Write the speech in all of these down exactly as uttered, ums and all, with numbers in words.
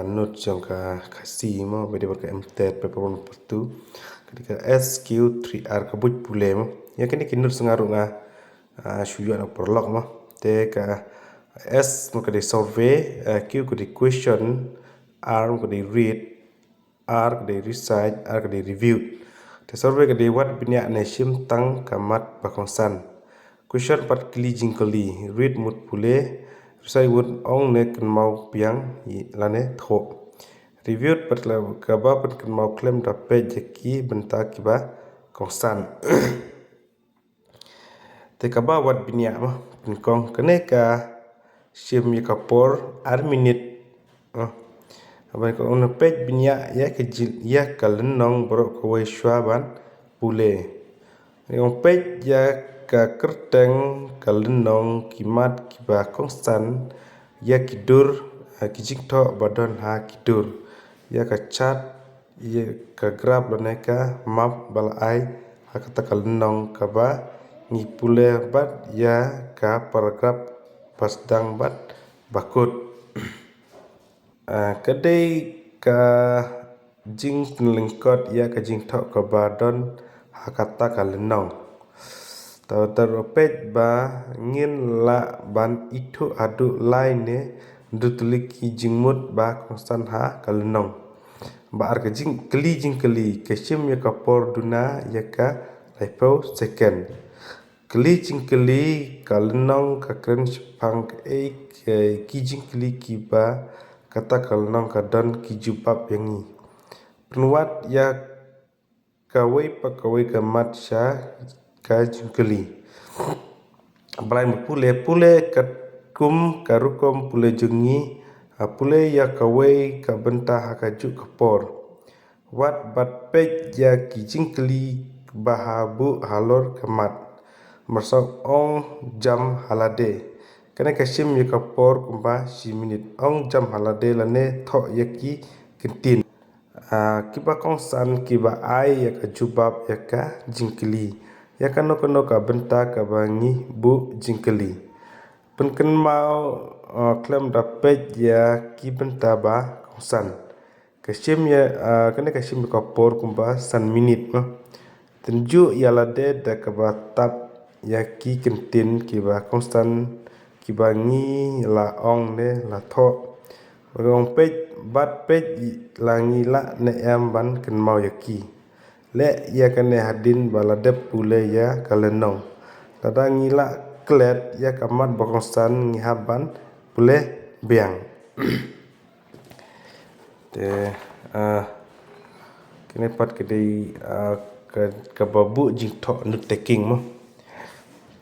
Note jong ka Khasi mo, ba dei bad ka M TET paper one paper two. Ka dei ka S Q three R ka buit pule mo. Ïa kine ki note sa nga ruh nga, ah, shu ïoh na paralok mo. Te ka S mo ka dei survey, ah, Q ka dei question, R mo ka dei read, R ka dei recite, R ka dei reviewed. Te survey ka dei wad bniah ne shim tang ka mat ba kongsan. Question pat kylli jingkylli, read mut pule, recite mut ong ne kynmaw biang lane thoh. Reviewed pat la kaba pynkynmaw khlem da peit ïa ki bynta kiba kongsan. Te kaba wad bniah mo, nyngkong kane ka shim ïa ka por ar minit. Oh. Haba nyngkong ong peit bniah ïa ka jil, ïa ka lynnong baroh kawei shuwa ban pule. Nyngkong peit ïa ka kyrteng ka lynnong, ki mat kiba kongsan, ïa ki dur, ah, ki jingthoh ba don ha ki dur, ïa ka chart, ïa ka graph lane ka map ba la ai ha kata ka lynnong kaba ngi pule bad ïa ka paragraph ba sdang bad ba kut. Ah, ka dei ka jingpynlyngkot ïa ka jingthoh kaba don ha kata ka lynnong. Te, te ruh peit ba ngin lah ban ithuh haduh lai ne hynriew tylli ki jingmut ba kongsan ha ka lynnong. Ba ar ka jing, kylli jingkylli, ka shim ïa ka por duna ïa ka laiphew second. Kylli jingkylli, ka lynnong ka kren shaphang kaei kaei ki jingkylli kiba kata ka lynnong ka don ki jubab ïa ngi. Pynwad ïa kawei pa kawei ka mat sha ka jingkylli. Ba lai mo pule, pule katkum ka rukom pule jong ngi, ah, pule ïa kawei ka bynta ha kajuh ka por. Wad bad peit ïa ki jingkylli ba ha buh halor ka mat. Marsong ong jam ha lade. Kane ka shim ïa ka por kumba shi minit. Ong jam ha lade lane thoh ïa ki kyntien, ah, kiba kongsan kiba ai ïa ka jubab ïa ka jingkylli. Ïa kano kano ka bynta kaba ngi buh jingkylli. Pynkynmaw, ah, khlem da peit ïa ki bynta ba kongsan. Ka shim ïa, ah, kane ka shim ïa ka por kumba san minit mo. Tynjuh ïa lade da kaba tap ïa ki kyntien kiba kongsan kiba ngi la ong ne la thoh. Ba ong peit bad peit la ngi lah ne em ban kynmaw ïa ki. Leh ïa kane hadien ba la dep pule ïa ka lynnong. Lada ngi la klet ïa ka mat ba kongsan ngi hap ban pule biang. Te, ah, kane pat ka dei, ah, ka, kaba buh jingthoh note taking mo.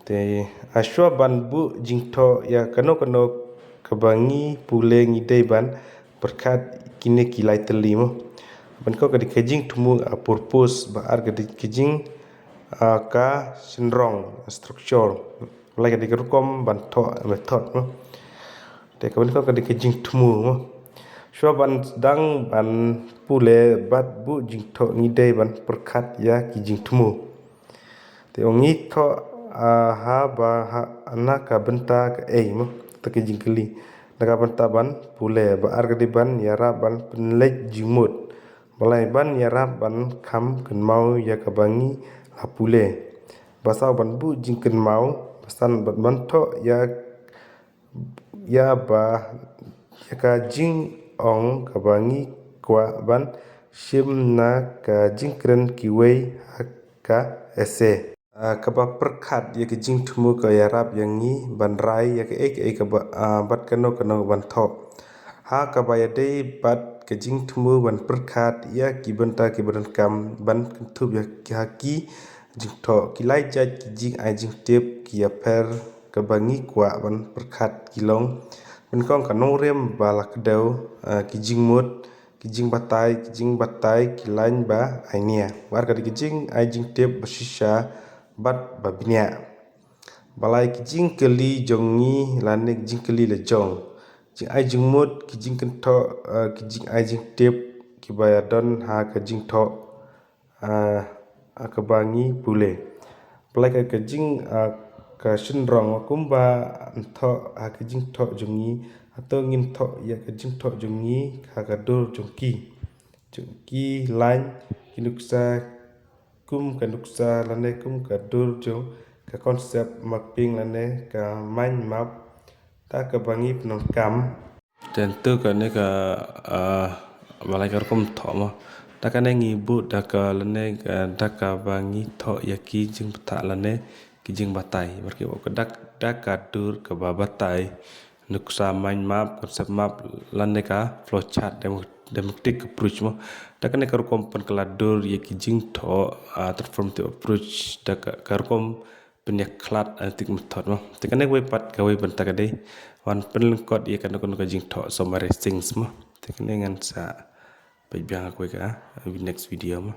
Te, ah, shuwa ban buh jingthoh ïa kano kano kaba ngi pule ngi dei ban pyrkhat kine ki lai tylli mo. Ba nyngkong ka dei ka jingthmu, ah, purpose, ba ar ka dei ka jing, ah, ka shynrong, structure. Ba lai ka dei ka rukom ban thoh, method mo. Te kaba nyngkong ka dei ka jingthmu mo. Shuwa ban sdang ban pule bad buh jingthoh ngi dei ban pyrkhat ïa ki jingthmu. Te ong ngi thoh, ah, ha ba ha na ka bynta kaei mo. Te ka jingkylli. Na ka bynta ban pule, ba ar ka dei ban ïarap ban pynleit jingmut. Ba lai ban ïarap ban kham kynmaw ïa kaba ngi la pule. Ba saw ban buh jingkynmaw, ba san ban, ban thoh ïa ïa ba, ïa ka jingong kaba ngi kwah ban shim na ka jingkren kiwei ha ka essay. Ah, kaba pyrkhat ïa ka jingthmu ka ïarap ïa ngi ban rai ïa kaei kaei kaba, ah, bad kano kano ban thoh. Ha kaba ïadei bad ka jingthmu ban pyrkhat ïa ki bynta kiba donkam ban kynthup ïa ki ha ki jingthoh. Ki lai jait ki jingai jingtip ki ïapher kaba ngi kwah ban pyrkhat ki long. Nyngkong ka nongrim ba la kdew, ah, ki jingmut, ki jingbatai, ki jingbatai, ki lain ba ainia. Ba ar ka dei ki jingai jingtip ba shisha bad ba bniah. Ba lai ki jingkylli jong ngi lane ki jingkylli la jong. Jingai jingmut, ki jingkynthoh, ah, ki jingai jingtip kiba ïadon ha ka jingthoh. Ah, ah, kaba ngi pule. Ba lai ka, ka jing, ah, ka shynrong kumba thoh, ah, ka jingthoh jong ngi, To ngin thoh ïa ka jingthoh jong ngi ha ka dur jong ki, jong ki line, ki nuksa, kum ka nuksa lane kum ka dur jong ka concept mapping lane ka mind map. Ta kaba ngi pyndonkam. Te to kane ka, ah, ba lai ka rukom thoh mo. Ta kane ngi buh da ka lane ka, da kaba ngi thoh ïa ki jingbthah lane ki jingbatai. Bad ki buh ka da, da ka dur kaba batai. Nuksa mind map, concept map lane ka flow chart, demo-, democratic approach mo. Ta kane ka rukom pynkylla dur ïa ki jingthoh, ah, transformative approach da ka, ka rukom pynïakhlad analytic method mo. Te kane kawei pat kawei bynta ka dei wan pynlyngkot ïa kano kano ka jingthoh summarizing mo. Te kane ngan sa peit biang ha kawei ka, ah, next video mo.